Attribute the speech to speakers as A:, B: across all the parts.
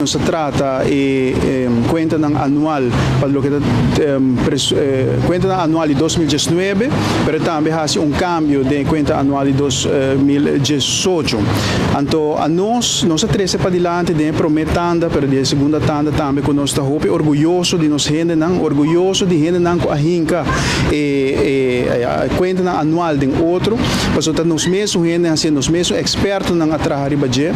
A: Nos a trata e cuentanan anual pa loke ta cuentanan anual di 2019, pero tambe haci un cambio den cuenta anual di 2018. Anto nos a trece padilanti den prome tanda, pero den segundo tanda tambe, cu nos ta hopi orguyoso di nos hendenan, orguyoso di hendenan cu a hinca e cuentanan anual den otro, pasobra nos mes hende, asina nos mes expertonan a traha riba dje,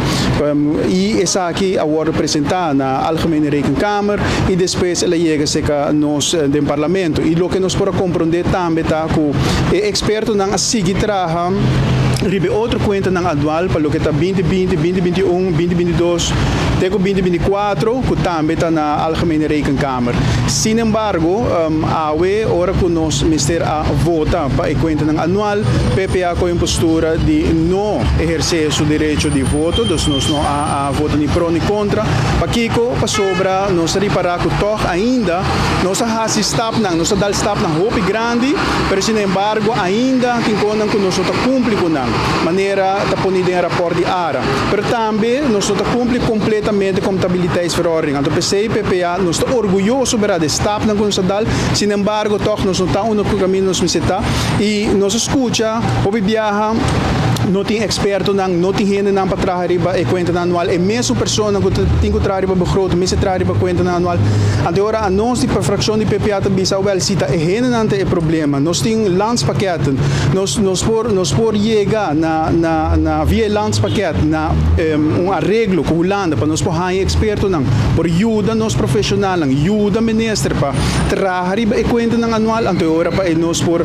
A: y esaki a wordo presenta na Algemene Rekenkamer y despues el a yega serca nos den parlamento. Y loke nos por comprende tambe ta cu e expertonan a sigui traha riba otro cuentanan anual pa loke ta 2020, 2021, 2022, te 2024, cu tambe ta na Algemene Rekenkamer. Sin embargo, awe, ora cu nos mester a vota pa e cuentanan anual, PPA a coy postura di no eherce su derecho di voto, dus nos no a vota ni pro ni contra. Pakico? Pasobra nos a ripara cu toch ainda nos a hasi stapnan, nos a dal stapnan hopi grandi, pero sin embargo ainda tin cosnan cu nos no ta cumpli cu nan, manera ta poni den rapport di ARA. Pero tambe nos no ta cumpli completamente contabiliteitsverordening. Anto p'esey PPA nos ta orguyoso, berdad, di stapnan cu nos a dal, sin embargo toch nos no ta unda cu caminda nos mester ta y nos a scucha hopi biaha no tin expertonan, no tin hendenan pa traha riba e cuenta anual. E mesun persona cu tin cu traha riba begroting, mester traha riba cuenta anual. Anto ora nos di fraccion di PPA ta bisa, wel, si ta e hendenan ta e problema. Nos tin landspakketten. Nos por yega na via landspakket na un areglo cu Hulanda pa nos por haya expertonan, por yuda nos profesionalnan, yuda minister pa traha riba e cuentanan anual, anto ora pa nos por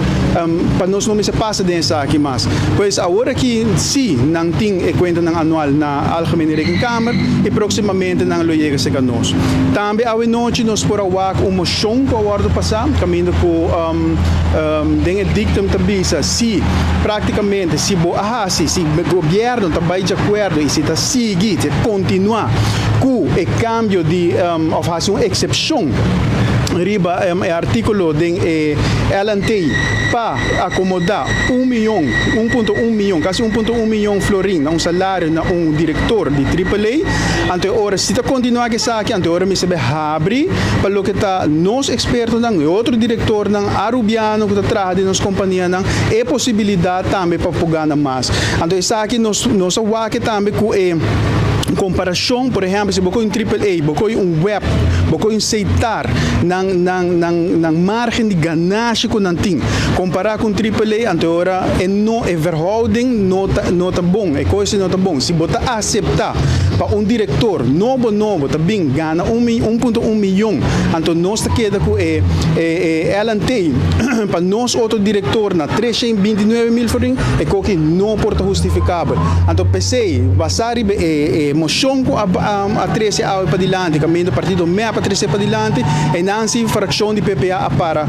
A: pa nos no mester pasa den esaki mas. Pues awor aki si nan tin e cuentanan anual na Algemene Rekenkamer y proximamente nan lo yega serca nos. Tambe awe nochi nos por a wak un mocion cu a wordo pasa, caminda cu den e dictum ta bisa si practicamente si bo a hasi, si gobierno ta bay di acuerdo y si ta sigui, si continua cu e cambio di of hasi un excepcion riba e articulo den e LNT pa acomoda 1 miyon, 1.1 miyon, casi 1.1 miyon florin na un salario na un director di AAA. Anto ora si ta continua cu esaki, anto ora mester habri pa loke ta nos expertonan, otro directornan arubiano cu ta traha den nos companianan, e posibilidad tambe pa gana mas. Anto esaki nos a wak tambe cu e comparacion, por ehempel, si bo coy un AAA, bo coy un WEB, bo coy un Setar, nan margen di ganashi cu nan tin, compara cu AAA, anto ora e no e verhouding no ta bon, e cos no ta bon. Si bo ta acepta pa un director nobo nobo ta bin gana 1.1 miyon, anto nos ta keda cu e LNT pa nos otro director na 329 mil florin, e cos aki no por ta hustificabel. Anto p'esey, basa riba e mocion cu a trece awe padilanti, caminda partido MEP a trece padilanti, y nos fraccion di PPA a para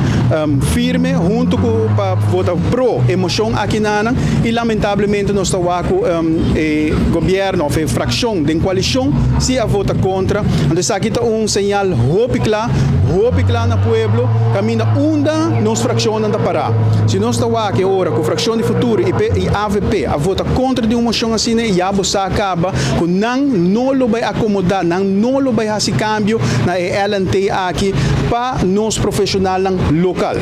A: firme hunto cu pa vota pro e mocion aki nan y lamentablemente nos ta cu e gobierno of e fraccion di coalicion si a vota contra. Anto esaki ta un señal hopi cla na pueblo, caminda unda nos fraccion ta para. Si nos ta cu ora cu fraccion di Futuro y AVP a vota contra di un mocion asina, ya bo sa caba cu nan no lo bay acomoda, nan no lo bay haci cambio na LNT aki pa nos profesional local.